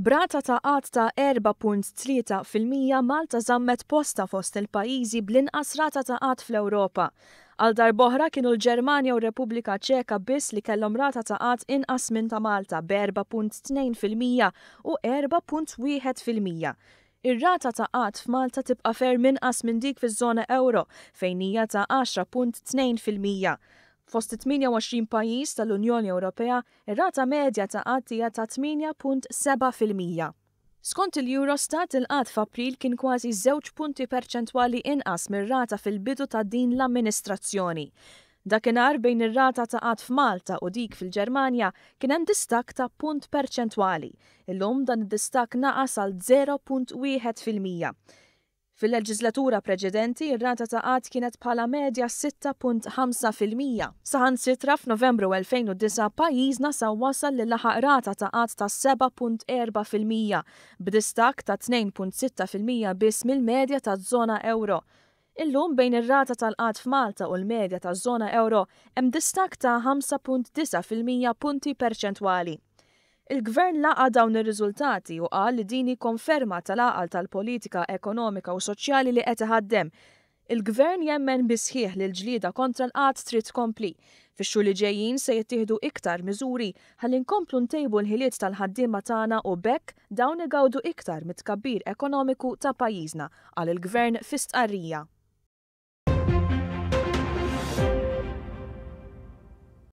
B'rata ta' qgħad ta' 4.3% Malta żammet postha fost il-pajjiżi bl-inqas rata ta' qgħad fl-Ewropa. Għal darb'oħra kienu l-Ġermanja u r-Repubblika Ċeka biss li kellhom rata ta' qgħad inqas minn ta' Malta b'4.2% u 4.1%. Ir-rata ta' qgħad f'Malta tibqa' ferm inqas minn dik fiż-żona ewro fejn hija ta' 10.2%. Fost it-28 pajjiż tal-Unjoni Ewropea, ir-rata medja ta' qgħad hija ta' 8.7%. Skont il-Eurostat, il-qgħad f'April kien kważi żewġ punti perċentwali inqas mir-rata fil-bidu ta' din l-amministrazzjoni. Dakinhar bejn ir-rata ta' qgħad f'Malta u dik fil-Ġermanja kien hemm distakk ta' punt perċentwali. Illum dan id-distakk naqas għal 0.1%. Fil-leġiżlatura preċedenti, ir-rata ta' qgħad kienet bħala medja 6.5%. Saħansitra f'Novembru 2009 pajjiżna sa wasal li laħaq rata ta' qgħad ta' 7.4%, b'distakk ta' 2.6% biss mill-medja taż-żona ewro. Illum bejn ir-rata tal-qgħad f'Malta u l-medja taż-żona ewro hemm distakk ta' 5.9% punti perċentwali. Il-Gvern laqa' dawn ir-riżultati u qal li din hi konferma tal-għaqal tal-politika ekonomika u soċjali li qed iħaddem. Il-Gvern jemmen bis-sħiħ li l-ġlieda kontra l-qgħad trid tkompli. Fix-xhur li ġejjin se jittieħdu iktar miżuri ħalli nkomplu ntejbu l-ħiliet tal-ħaddiema tagħna u b'hekk dawn igawdu iktar mit-tkabbir ekonomiku ta' pajjiżna, qal il-Gvern fi stqarrija.